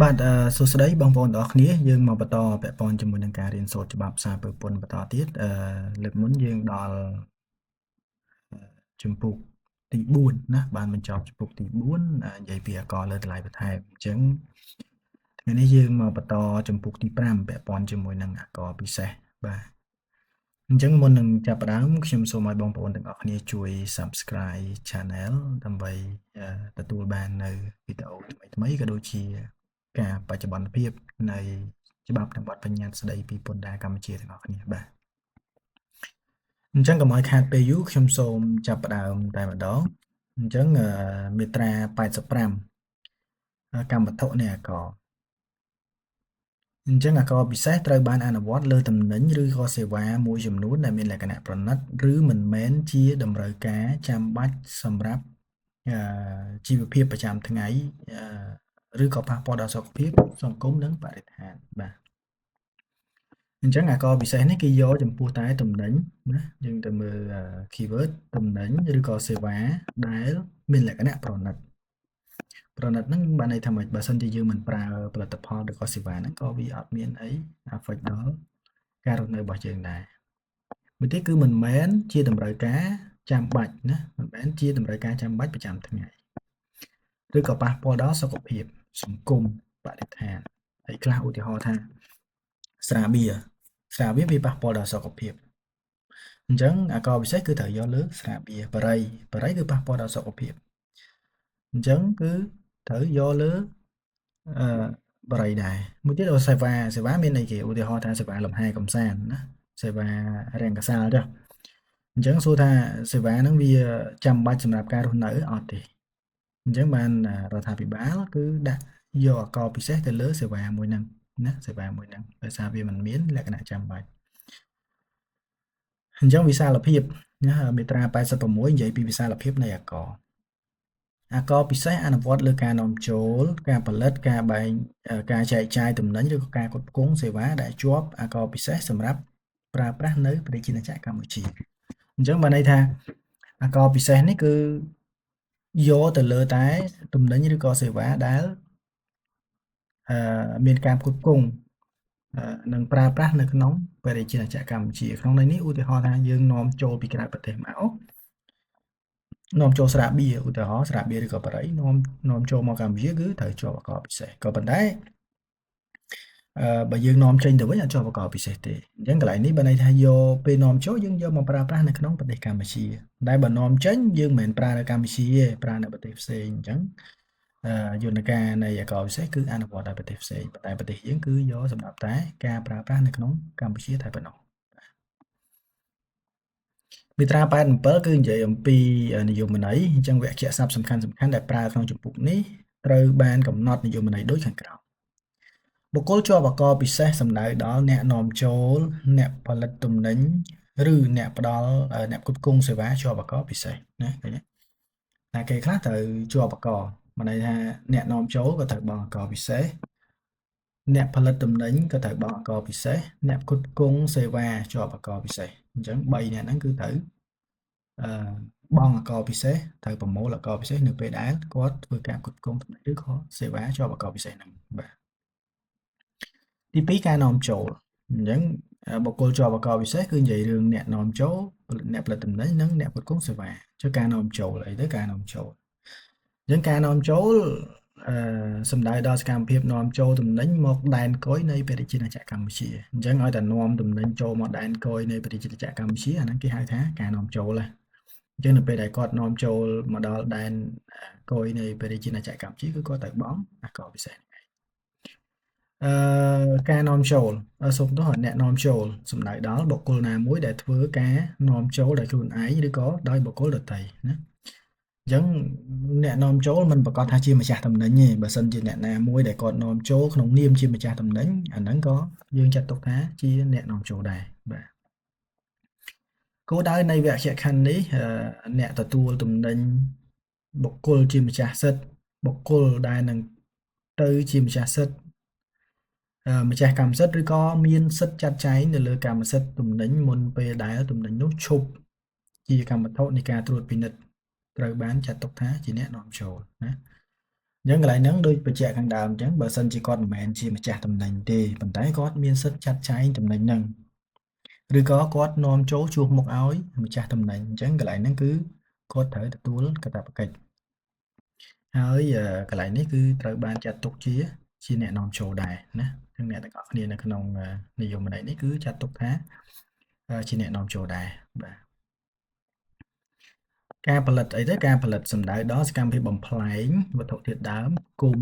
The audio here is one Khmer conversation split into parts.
បាទសួស្តីបងប្អូនទាំងអស់គ្នាយើងមកបន្តពាក់ព័ន្ធជាមួយនឹងការរៀនសូត្រច្បាប់សារពើពន្ធបន្តទៀតលើកមុនយើងដល់ជំពូកទី4ណាបានបញ្ចប់ជំពូកទី4និយាយពីអករលើតម្លៃបន្ថែមអញ្ចឹងថ្ងៃនេះយើងមកបន្តជំពូកទី5ពាក់ព័ន្ធជាមួយនឹងអករពិសេសបាទអញ្ចឹងមុននឹងចាប់ផ្ដើមខ្ញុំសូមឲ្យបងប្អូនទាំងអស់គ្នាជួយ Subscribe Channel ដើម្បីទទួលបាននៅវីដេអូថ្មីៗក៏ដូចជាការបច្ចុប្បន្នភាពនៃច្បាប់និងបទបញ្ញត្តិស្តីពីពន្ធដារកម្ពុជាទាំងអស់គ្នាបាទអញ្ចឹងកុំឲ្យខាតពេលយូរខ្ញុំសូមចាប់ផ្ដើមតែម្ដងអញ្ចឹងមាត្រា85កម្មវត្ថុនៃអាករអញ្ចឹងអាករពិសេសត្រូវបានអនុវត្តលើទំនិញឬក៏សេវាមួយចំនួនដែលមានលក្ខណៈប្រណិតឬមិនមែនជាតម្រូវការចាំបាច់សម្រាប់ជីវភាពប្រចាំថ្ងៃឬក៏ប៉ះពាល់ដល់សុខភាពសង្គមនិងបរិស្ថានបាទអញ្ចឹងអាករពិសេសនេះគេយកចំពោះតែទំនិញណាយើងទៅមើល keyword ទំនិញឬក៏សេវាដែលមានលក្ខណៈប្រណិតប្រណិតហ្នឹងបានន័យថាម៉េចបើសិនជាយើងមិនប្រើផលិតផលឬក៏សេវាហ្នឹងក៏វាអត់មានអី affect ដល់ការរស់នៅរបស់យើងដែរមួយទៀតគឺមិនមែនជាតម្រូវការចាំបាច់ណាមិនមែនជាតម្រូវការចាំបាច់ប្រចាំថ្ងៃឬក៏ប៉ះពាល់ដល់សុខភាពសង្គមបរិស្ថានហើយខ្លះឧទាហរណ៍ថាស្រាបៀរស្រាបៀរវាប៉ះពាល់ដល់សុខភាពអញ្ចឹងអាករពិសេសគឺត្រូវយកលើស្រាបៀរបរិយបរិយគឺប៉ះពាល់ដល់សុខភាពអញ្ចឹងគឺត្រូវយកលើអឺបរិយដែរមួយទៀតសេវាសេវាមានអីគេឧទាហរណ៍ថាសេវាលំហែកំសាន្តណាសេវារាំងកសាលចុះអញ្ចឹងសួរថាសេវាហ្នឹងវាចាំបាច់សម្រាប់ការរស់នៅអត់ទេអញ្ចឹងបានរដ្ឋាភិបាលគឺដាក់យកអករពិសេសទៅលើសេវាមួយហ្នឹងណាសេវាមួយហ្នឹងដោយសារវាមិនមានលក្ខណៈចាំបាច់អញ្ចឹងវិសាលភាពណាមាត្រា86និយាយពីវិសាលភាពនៃអាករអាករពិសេសអនុវត្តលើការនាំចូលការផលិតការបែងការចែកចាយទំនិញឬក៏ការផ្គត់ផ្គង់សេវាដែលជាប់អាករពិសេសសម្រាប់ប្រើប្រាស់នៅប្រជាណាចក្រកម្ពុជាអញ្ចឹងបានន័យថាអាករពិសេសនេះគឺយកទៅលើតែទំនិញឬក៏សេវាដែលអឺមានការផ្គត់ផ្គង់និងប្រើប្រាស់នៅក្នុងប្រជាណាចក្រកម្ពុជាក្នុងន័យនេះឧទាហរណ៍ថាយើងនាំចូលពីក្រៅប្រទេសមកនាំចូលស្រាបៀរឧទាហរណ៍ស្រាបៀរឬក៏បារីនាំចូលមកកម្ពុជាគឺត្រូវជាប់អាករពិសេសក៏ប៉ុន្តែអឺបើយើងនាំចេញទៅវិញអត់ជាប់អាករពិសេសទេអញ្ចឹងកន្លែងនេះបើន័យថាយកពេលនាំចូលយើងយកមកប្រើប្រាស់នៅក្នុងប្រទេសកម្ពុជាតែបើនាំចេញយើងមិនមែនប្រើនៅកម្ពុជាទេប្រើនៅប្រទេសផ្សេងអញ្ចឹងអឺយន្តការនៃអាករពិសេសគឺអនុវត្តដល់ប្រទេសផ្សេងប៉ុន្តែប្រទេសយើងគឺយកសម្រាប់តែការប្រើប្រាស់នៅក្នុងកម្ពុជាតែប៉ុណ្ណោះមាត្រា87គឺនិយាយអំពីនិយមន័យអញ្ចឹងវគ្គស័ព្ទសំខាន់សំខាន់ដែលប្រើក្នុងជំពូកនេះត្រូវបានកំណត់និយមន័យដូចខាងក្រោមបុគ្គលជាប់អាករពិសេសសំដៅដល់អ្នកនាំចូលអ្នកផលិតទំនិញឬអ្នកផ្ដល់អ្នកផ្គត់ផ្គង់សេវាជាប់អាករពិសេសណាឃើញទេតែគេខ្លះត្រូវជាប់អាករមានន័យថាអ្នកនាំចូលក៏ត្រូវបង់អាករពិសេសអ្នកផលិតទំនិញក៏ត្រូវបង់អាករពិសេសអ្នកផ្គត់ផ្គង់សេវាជាប់អាករពិសេសអញ្ចឹង3អ្នកហ្នឹងគឺត្រូវអឺបង់អាករពិសេសត្រូវប្រមូលអាករពិសេសនៅពេលដែលគាត់ធ្វើការផ្គត់ផ្គង់ទំនិញឬក៏សេវាជាប់អាករពិសេសហ្នឹងបាទទី2ការនាំចូលអញ្ចឹងបុគ្គលជាប់អាករពិសេសគឺនិយាយរឿងអ្នកនាំចូលអ្នកផលិតទំនិញនិងអ្នកផ្គត់ផ្គង់សេវាចុះការនាំចូលអីទៅការនាំចូលអញ្ចឹងការនាំចូលអឺសំដៅដល់សកម្មភាពនាំចូលទំនិញមកដែនកុយនៃប្រជាណាចក្រកម្ពុជាអញ្ចឹងឲ្យតែនាំទំនិញចូលមកដែនកុយនៃប្រជាណាចក្រកម្ពុជាអាហ្នឹងគេហៅថាការនាំចូលហ៎អញ្ចឹងនៅពេលដែលគាត់នាំចូលមកដល់ដែនកុយនៃប្រជាណាចក្រកម្ពុជាគឺគាត់ត្រូវបង់អាករពិសេសអឺការនាំចូលសូមទោសអ្នកនាំចូលសំដៅដល់បុគ្គលណាមួយដែលធ្វើការនាំចូលដោយខ្លួនឯងឬក៏ដោយបុគ្គលដទៃណាអញ្ចឹងអ្នកនាំចូលមិនប្រកាសថាជាម្ចាស់តំណែងទេបើសិនជាអ្នកណាមួយដែលគាត់នាំចូលក្នុងនាមជាម្ចាស់តំណែងអាហ្នឹងក៏យើងចាត់ទុកថាជាអ្នកនាំចូលដែរបាទគោលដៅនៃវគ្គខណ្ឌនេះអ្នកទទួលតំណែងបុគ្គលជាម្ចាស់សិទ្ធិបុគ្គលដែលនឹងទៅជាម្ចាស់សិទ្ធិម្ចាស់កម្មសិទ្ធិឬក៏មានសិទ្ធិចាត់ចែងនៅលើកម្មសិទ្ធិទំនិញមុនពេលដែលទំនិញនោះឈប់ជាកម្មវត្ថុនៃការត្រួតពិនិត្យត្រូវបានចាត់ទុកថាជាអ្នកនាំចូលណាអ អញ្ចឹងកន្លែងហ្នឹងដូចបញ្ជាក់ខាងដើមអញ្ចឹងបើសិនជាគាត់មិនមែនជាម្ចាស់តំណែងទេប៉ុន្តែគាត់មានសិទ្ធិចាត់ចែងតំណែងហ្នឹងឬក៏គាត់នាំចូលជួសមុខឲ្យម្ចាស់តំណែងអញ្ចឹងកន្លែងហ្នឹងគឺគាត់ត្រូវទទួលកាតព្វកិច្ចហើយកន្លែងនេះគឺត្រូវបានចាត់ទុកជាអ្នកនាំចូលដែរណាទាំងអ្នកទាំងអស់គ្នានៅក្នុងនិយមន័យនេះគឺចាត់ទុកថាជាអ្នកនាំចូលដែរបាទការផលិតអីទៅការផលិតសំដៅដល់សកម្មភាពបំផ្លែងវត្ថុធាតុដើមគុំ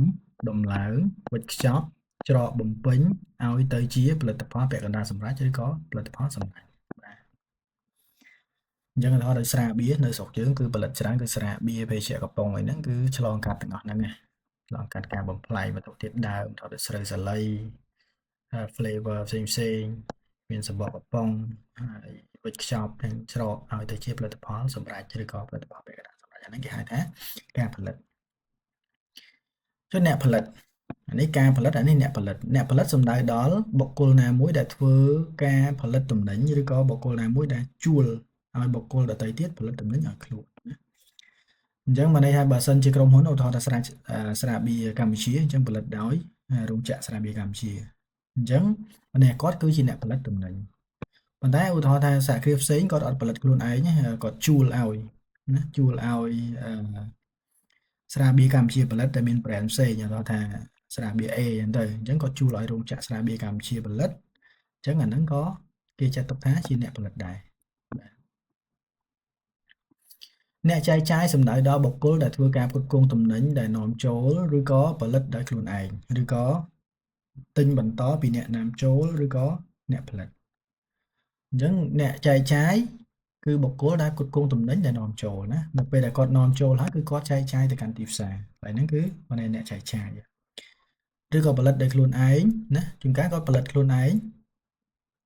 ដំឡើងវេចខ្ចប់ច្រកបំពេញឲ្យទៅជាផលិតផលពាក់កណ្ដាលសម្រេចឬក៏ផលិតផលសម្រេចបាទអញ្ចឹងឧទាហរណ៍ដោយស្រាបៀរនៅស្រុកយើងគឺផលិតច្រើនគឺស្រាបៀរភេសជ្ជៈកំប៉ុងអីហ្នឹងគឺឆ្លងកាត់ទាំងអស់ហ្នឹងណាឆ្លងកាត់ការបំផ្លែងវត្ថុធាតុដើមថតស្រូវសាលី flavor ផ្សេងផ្សេងមានសម្បកកំប៉ុងហើយវេចខ្ចប់និងច្រកឲ្យទៅជាផលិតផលសម្រេចឬក៏ផលិតផលពាក់កណ្ដាលសម្រេចអាហ្នឹងគេហៅថាការផលិតចុះអ្នកផលិតអានេះការផលិតអានេះអ្នកផលិតអ្នកផលិតសំដៅដល់បុគ្គលណាមួយដែលធ្វើការផលិតទំនិញឬក៏បុគ្គលណាមួយដែលជួលឲ្យបុគ្គលដទៃទៀតផលិតទំនិញឲ្យខ្លួនណាអញ្ចឹងមានន័យថាបើសិនជាក្រុមហ៊ុនឧទាហរណ៍ថាស្រាបៀរកម្ពុជាអញ្ចឹងផលិតដោយរោងចក្រស្រាបៀរកម្ពុជាអញ្ចឹងអ្នកគាត់គឺជាអ្នកផលិតទំនិញប៉ុន្តែឧទាហរណ៍ថាសហគ្រាសផ្សេងគាត់អត់ផលិតខ្លួនឯងគាត់ជួលឲ្យណាជួលឲ្យស្រាបៀរកម្ពុជាផលិតតែមាន brand ផ្សេងឧទាហរណ៍ថាស្រាបៀរ A អញ្ចឹងទៅអញ្ចឹងគាត់ជួលឲ្យរោងចក្រស្រាបៀរកម្ពុជាផលិតអញ្ចឹងអាហ្នឹងក៏គេចាត់ទុកថាជាអ្នកផលិតដែរបាទអ្នកចែកចាយសំដៅដល់បុគ្គលដែលធ្វើការផ្គត់ផ្គង់ទំនិញដែលនាំចូលឬក៏ផលិតដោយខ្លួនឯងឬក៏ទិញបន្តពីអ្នកនាំចូលឬក៏អ្នកផលិតអញ្ចឹងអ្នកចែកចាយគឺបុគ្គលដែលផ្គត់ផ្គង់ទំនិញដែលនាំចូលណានៅពេលដែលគាត់នាំចូលហើយគឺគាត់ចែកចាយទៅកាន់ទីផ្សារហើយហ្នឹងគឺមានអ្នកចែកចាយឬក៏ផលិតដោយខ្លួនឯងណាជួនកាលគាត់ផលិតខ្លួនឯង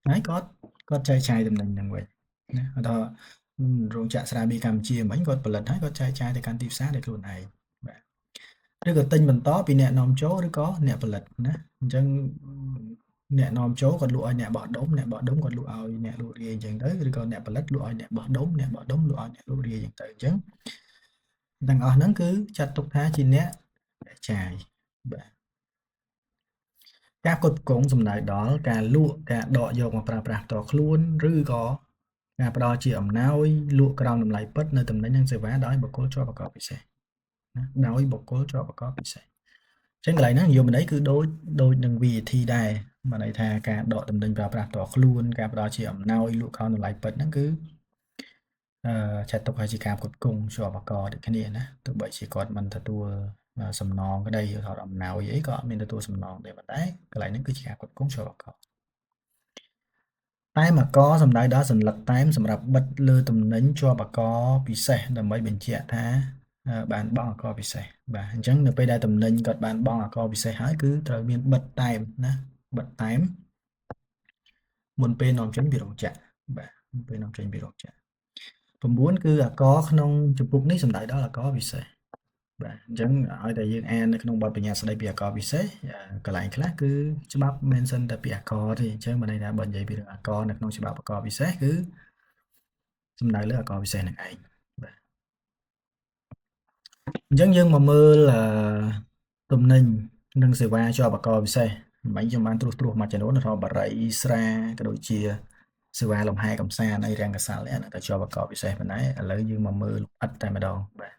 ហើយគាត់ចែកចាយទំនិញហ្នឹងវិញណាឧទាហរណ៍រោងចក្រស្រាបៀរកម្ពុជាមិញគាត់ផលិតហើយគាត់ចែកចាយទៅកាន់ទីផ្សារដោយខ្លួនឯងបាទឬក៏ទិញបន្តពីអ្នកនាំចូលឬក៏អ្នកផលិតណាអញ្ចឹងអ្នកនាំចូលគាត់លក់ឲ្យអ្នកបោះដុំអ្នកបោះដុំគាត់លក់ឲ្យអ្នកលក់រាយអញ្ចឹងទៅឬក៏អ្នកផលិតលក់ឲ្យអ្នកបោះដុំអ្នកបោះដុំលក់ឲ្យអ្នកលក់រាយអញ្ចឹងទៅអញ្ចឹងទាំងអស់ហ្នឹងគឺចាត់ទុកថាជាអ្នកចាយបាទការផ្គត់ផ្គង់សំដៅដល់ការលក់ការដកយកមកប្រើប្រាស់ផ្ទាល់ខ្លួនឬក៏ការផ្ដល់ជាអំណោយលក់ក្រោមតម្លៃពិតនៅតំណែងនិងសេវាដោយបុគ្គលជាប់ប្រកបពិសេសណាដោយបុគ្គលជាប់ប្រកបពិសេសអញ្ចឹងកន្លែងហ្នឹងនិយមន័យគឺដូចនឹង VAT ដែរមានន័យថាការដកតំណែងប្រើប្រាស់ផ្ទាល់ខ្លួនការផ្ដល់ជាអំណោយលក់ក្រោមតម្លៃពិតហ្នឹងគឺចាត់ទុកឲ្យជាការផ្គត់ផ្គង់ជាប់ប្រកបដូចគ្នាណាទោះបីជាគាត់មិនទទួលសំណងក្តីថតអំណោយអីក៏អត់មានទទួលសំណងដែរប៉ុន្តែកន្លែងហ្នឹងគឺជាការផ្គត់ផ្គង់ជាប់ប្រកបតែមកសំដៅដល់សន្លឹកតែមសម្រាប់បិទលើទំនិញជាប់អកពិសេសដើម្បីបញ្ជាក់ថាបានបង់អកពិសេសបាទអញ្ចឹងនៅពេលដែលទំនិញគាត់បានបង់អកពិសេសហើយគឺត្រូវមានបិទតែមណាបិទតែមមុនពេលនាំចេញពីរោងចក្របាទមុនពេលនាំចេញពីរោងចក្រ9គឺអកក្នុងចំពុកនេះសំដៅដល់អកពិសេសបាទអញ្ចឹងឲ្យតែយើងអាននៅក្នុងបទបញ្ញត្តិស្តីពីអកពិសេសកន្លែងខ្លះគឺច្បាប់ mention តែពីអកទេអញ្ចឹងបើន័យថាបើនិយាយពីរឿងអកនៅក្នុងច្បាប់អកពិសេសគឺសំដៅលើអកពិសេសនឹងឯងបាទអញ្ចឹងយើងមកមើលទំនិញនិងសេវាជាប់អកពិសេសមិញខ្ញុំបានត្រួសត្រាសមួយចំនួនរបស់បារីស្រាក៏ដូចជាសេវាលំហែកំសាន្តអីរាំងកសាលនេះអាហ្នឹងតែជាប់អកពិសេសប៉ុណ្ណេះឥឡូវយើងមកមើលលម្អិតតែម្ដងបាទ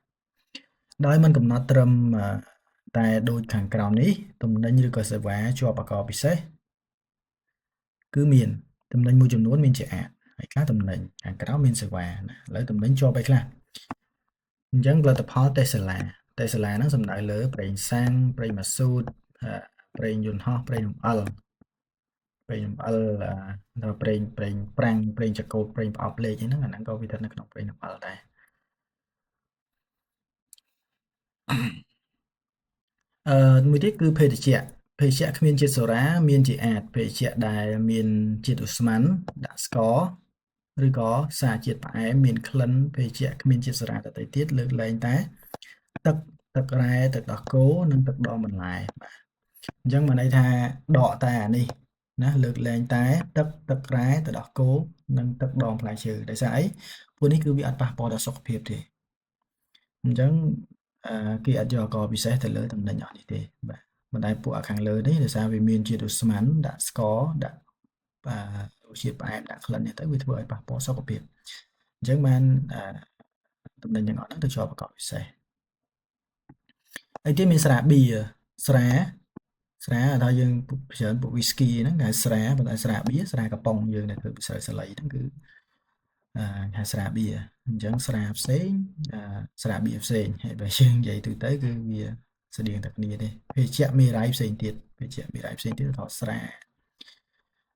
ដោយមិនកំណត់ត្រឹមតែដូចខាងក្រោមនេះទំនិញឬក៏សេវាជាប់អកពិសេសគឺមានទំនិញមួយចំនួនមានជាអាតហើយខ្លះទំនិញខាងក្រោមមានសេវាណាឥឡូវទំនិញជាប់អីខ្លះអញ្ចឹងផលិតផលតេស្លាតេស្លាហ្នឹងសំដៅលើប្រេងសាំងប្រេងម៉ាស៊ូតប្រេងយន្តហោះប្រេងលំអិលប្រេងលំអិលដល់ប្រេងប្រាំងប្រេងចកោតប្រេងប្រអប់លេខអីហ្នឹងអាហ្នឹងក៏វាស្ថិតនៅក្នុងប្រេងលំអិលដែរមួយទៀតគឺភេសជ្ជៈភេសជ្ជៈគ្មានជាតិសូរ៉ាមានជាអាតភេសជ្ជៈដែលមានជាតិឧស្ម័នដាក់ស្ករឬក៏សារជាតិផ្អែមមានក្លិនភេសជ្ជៈគ្មានជាតិសូរ៉ាដទៃទៀតលើកលែងតែទឹករ៉ែទឹកដោះគោនិងទឹកដងបន្លែបាទអញ្ចឹងមានន័យថាដកតែអានេះណាលើកលែងតែទឹករ៉ែទឹកដោះគោនិងទឹកដងផ្លែឈើដោយសារអីពួកនេះគឺវាអត់ប៉ះពាល់ដល់សុខភាពទេអញ្ចឹង គេអត់យកអាករពិសេសទៅលើតំណែងអស់នេះទេបាទប៉ុន្តែពួកអាខាងលើនេះដោយសារវាមានជាតិឧស្ម័នដាក់ស្ករដាក់រសជាតិផ្អែមដាក់ក្លិននេះទៅវាធ្វើឲ្យប៉ះពាល់សុខភាពអញ្ចឹងបានតំណែងទាំងអស់ហ្នឹងទៅជាប់អាករពិសេសហើយទៀតមានស្រាបៀស្រាស្រាថាយើងច្រើនពួកវីស្គីហ្នឹងគេហៅស្រាប៉ុន្តែស្រាបៀស្រាកំប៉ុងយើងដែលធ្វើពីស្រូវសាលីហ្នឹងគឺហៅស្រាបៀអញ្ចឹងស្រាផ្សេងស្រាបៀផ្សេងហើយបើយើងនិយាយទូទៅគឺវាស្តៀងតែគ្នាទេភេសជ្ជៈមេរៃផ្សេងទៀតភេសជ្ជៈមេរៃផ្សេងទៀតថតស្រា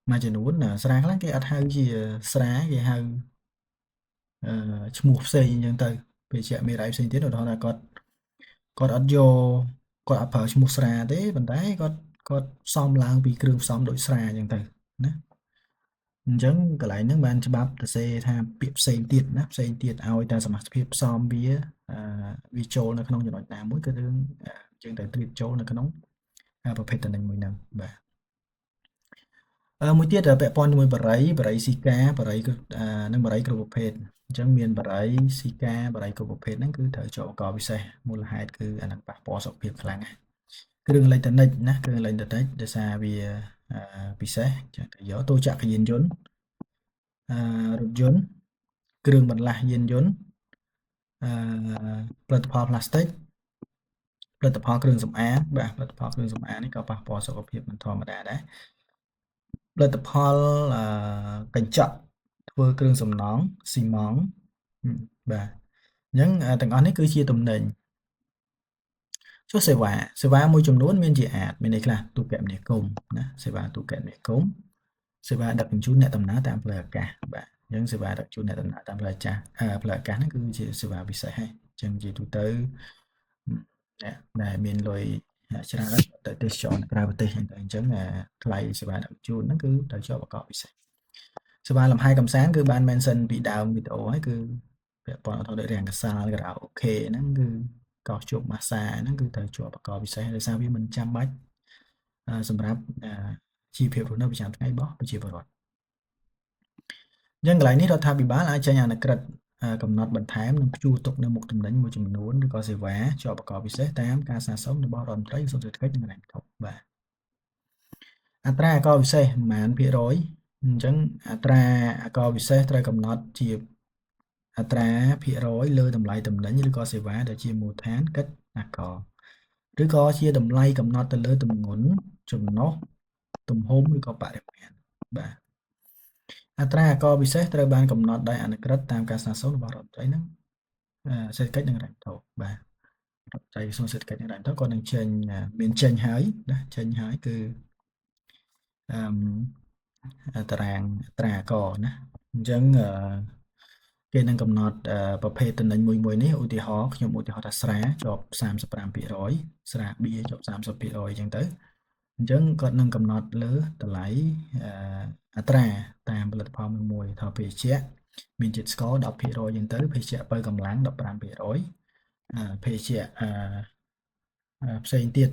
មួយចំនួនស្រាខ្លះគេអត់ហៅជាស្រាគេហៅឈ្មោះផ្សេងអញ្ចឹងទៅភេសជ្ជៈមេរៃផ្សេងទៀតឧទាហរណ៍ថាគាត់អត់យកគាត់អត់ប្រើឈ្មោះស្រាទេប៉ុន្តែគាត់ផ្សំឡើងពីគ្រឿងផ្សំដូចស្រាអញ្ចឹងទៅណាអញ្ចឹងកន្លែងហ្នឹងបានច្បាប់ទៅសេថាពាក្យផ្សេងទៀតណាផ្សេងទៀតឲ្យតែសមាសភាពផ្សំវាវាចូលនៅក្នុងចំណុចណាមួយគឺរឿងយើងត្រូវត្រៀមចូលនៅក្នុងប្រភេទតំណែងមួយហ្នឹងបាទមួយទៀតពាក់ព័ន្ធជាមួយបារីបារីស៊ីកាបារីនិងបារីគ្រប់ប្រភេទអញ្ចឹងមានបារីស៊ីកាបារីគ្រប់ប្រភេទហ្នឹងគឺត្រូវជាប់អកពិសេសមូលហេតុគឺអានឹងប៉ះពាល់សុខភាពខ្លាំងណាស់គ្រឿងអេឡិចត្រូនិកណាគ្រឿងអេឡិចត្រូនិកដោយសារវាពិសេសចឹងទៅយកតូចក្រយានយន្តរថយន្តគ្រឿងបន្លាស់យានយន្តអឺផលិតផលផ្លាស្ទិកផលិតផលគ្រឿងសម្អាងបាទផលិតផលគ្រឿងសម្អាងនេះក៏ប៉ះពាល់សុខភាពមិនធម្មតាដែរផលិតផលកញ្ចក់ធ្វើគ្រឿងសំណង់ស៊ីម៉ង់បាទអញ្ចឹងទាំងអស់នេះគឺជាទំនិញចុះសេវាសេវាមួយចំនួនមានជាអាចមានន័យខ្លះទូរគមនាគមន៍ណាសេវាទូរគមនាគមន៍សេវាដឹកជញ្ជូនអ្នកដំណើរតាមផ្លូវអាកាសបាទអញ្ចឹងសេវាដឹកជញ្ជូនអ្នកដំណើរតាមផ្លូវអាកាសផ្លូវអាកាសហ្នឹងគឺជាសេវាពិសេសហើយអញ្ចឹងជាទូទៅអ្នកដែលមានលុយច្រើនទៅទេសចរនៅក្រៅប្រទេសអញ្ចឹងថ្លៃសេវាដឹកជញ្ជូនហ្នឹងគឺត្រូវជាប់អកពិសេសសេវាលំហែកំសាន្តគឺបាន mention ពីដើមវីដេអូហើយគឺពាក់ព័ន្ធទៅរាងកសាលការ៉ាអូខេហ្នឹងគឺកោសជប់ម៉ាសាហ្នឹងគឺត្រូវជាប់អកពិសេសដោយសារវាមិនចាំបាច់សម្រាប់ជីវភាពរស់នៅប្រចាំថ្ងៃរបស់ប្រជាពលរដ្ឋអញ្ចឹងកន្លែងនេះរដ្ឋាភិបាលអាចចេញអនុក្រឹត្យកំណត់បន្ថែមនិងព្យួរទុកនៅមុខទំនិញមួយចំនួនឬក៏សេវាជាប់អកពិសេសតាមការស្នើសុំរបស់រដ្ឋមន្ត្រីក្រសួងសេដ្ឋកិច្ចនិងហិរញ្ញវត្ថុបាទអត្រាអកពិសេសប្រមាណភាគរយអញ្ចឹងអត្រាអកពិសេសត្រូវកំណត់ជាអត្រាភាគរយលើតម្លៃទំនិញឬក៏សេវាដែលជាមូលដ្ឋានគិតអាករឬក៏ជាតម្លៃកំណត់ទៅលើទម្ងន់ចំណុះទំហំឬក៏បរិមាណបាទអត្រាអាករពិសេសត្រូវបានកំណត់ដោយអនុក្រឹត្យតាមការស្នើសុំរបស់រដ្ឋមន្ត្រីនិងសេដ្ឋកិច្ចនិងហិរញ្ញវត្ថុបាទរដ្ឋមន្ត្រីក្រសួងសេដ្ឋកិច្ចនិងហិរញ្ញវត្ថុក៏នឹងចេញមានចេញហើយណាចេញហើយគឺអឺតារាងអត្រាអាករណាអញ្ចឹងគេនឹងកំណត់ប្រភេទទំនិញមួយមួយនេះឧទាហរណ៍ខ្ញុំឧទាហរណ៍ថាស្រាជាប់35%ស្រាបៀជាប់30%អញ្ចឹងទៅអញ្ចឹងគាត់នឹងកំណត់លើតម្លៃអត្រាតាមផលិតផលមួយមួយថាភេសជ្ជៈមានជាតិស្ករ10%អញ្ចឹងទៅភេសជ្ជៈបើកម្លាំង15%ភេសជ្ជៈផ្សេងទៀត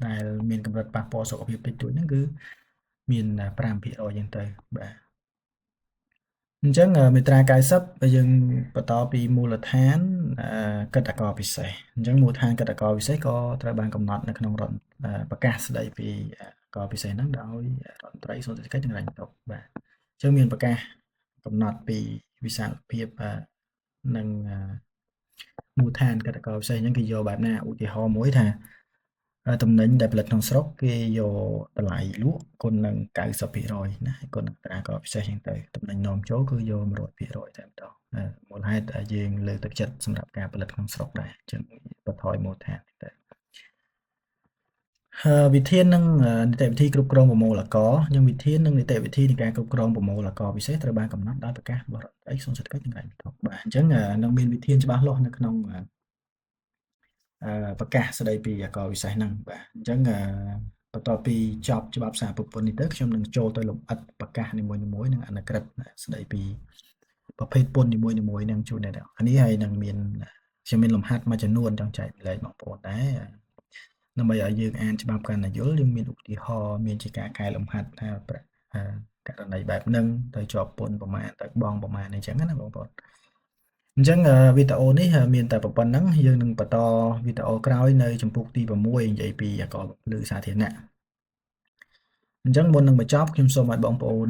ដែលមានកម្រិតប៉ះពាល់សុខភាពតិចតួចហ្នឹងគឺមាន5%អញ្ចឹងទៅបាទអញ្ចឹងមាត្រា90បើយើងបន្តពីមូលដ្ឋានគិតអករពិសេសអញ្ចឹងមូលដ្ឋានគិតអករពិសេសក៏ត្រូវបានកំណត់នៅក្នុងរដ្ឋប្រកាសស្ដីពីអករពិសេសហ្នឹងដោយរដ្ឋមន្ត្រីក្រសួងសេដ្ឋកិច្ចនិងហិរញ្ញវត្ថុបាទអញ្ចឹងមានប្រកាសកំណត់ពីវិសាលភាពនិងមូលដ្ឋានគិតអករពិសេសអញ្ចឹងគេយកបែបណាឧទាហរណ៍មួយថាទំនិញដែលផលិតក្នុងស្រុកគេយកតម្លៃលក់គុណនឹង90%ណាគុណនឹងអត្រាករពិសេសអញ្ចឹងទៅទំនិញនាំចូលគឺយក100%តែម្ដងមូលហេតុយើងលើកទឹកចិត្តសម្រាប់ការផលិតក្នុងស្រុកដែរអញ្ចឹងបន្ថយមូលដ្ឋានទៅវិធាននិងនីតិវិធីគ្រប់គ្រងប្រមូលអាករនិងវិធាននិងនីតិវិធីនៃការគ្រប់គ្រងប្រមូលអាករពិសេសត្រូវបានកំណត់ដោយប្រកាសរបស់រដ្ឋមន្ត្រីក្រសួងសេដ្ឋកិច្ចនិងហិរញ្ញវត្ថុបាទអញ្ចឹងនឹងមានវិធានច្បាស់លាស់នៅក្នុងប្រកាសស្ដីពីអាករពិសេសហ្នឹងបាទអញ្ចឹងបន្ទាប់ពីចប់ច្បាប់សារពពន្ធនេះទៅខ្ញុំនឹងចូលទៅលម្អិតប្រកាសនីមួយៗនិងអនុក្រឹត្យស្ដីពីប្រភេទពន្ធនីមួយៗនឹងជូនអ្នកទាំងនេះហើយនឹងមានខ្ញុំមានលំហាត់មួយចំនួនចង់ចែករំលែកបងប្អូនដែរដើម្បីឲ្យយើងអានច្បាប់កាន់តែយល់យើងមានឧទាហរណ៍មានជាការកែលំហាត់ថាករណីបែបហ្នឹងទៅជាប់ពន្ធប្រមាណទៅបងប្រមាណអីចឹងណាបងប្អូន អញ្ចឹងវីដេអូនេះមានតែប៉ុណ្ណឹងយើងនឹងបន្តវីដេអូក្រោយនៅជំពូកទី6និយាយពីអាករបំភ្លឺសាធារណៈអញ្ចឹងមុននឹងបញ្ចប់ខ្ញុំសូមឲ្យបងប្អូន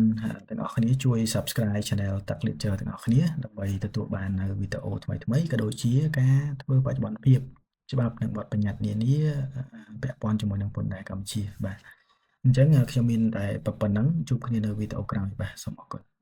ទាំងអស់គ្នាជួយ Subscribe Channel ទឹក Lecture ទាំងអស់គ្នាដើម្បីទទួលបាននៅវីដេអូថ្មីៗក៏ដូចជាការធ្វើបច្ចុប្បន្នភាពច្បាប់និងបទបញ្ញត្តិនានាពាក់ព័ន្ធជាមួយនឹងពន្ធដារកម្ពុជាបាទអញ្ចឹងខ្ញុំមានតែប៉ុណ្ណឹងជួបគ្នានៅវីដេអូក្រោយបាទសូមអរគុណ។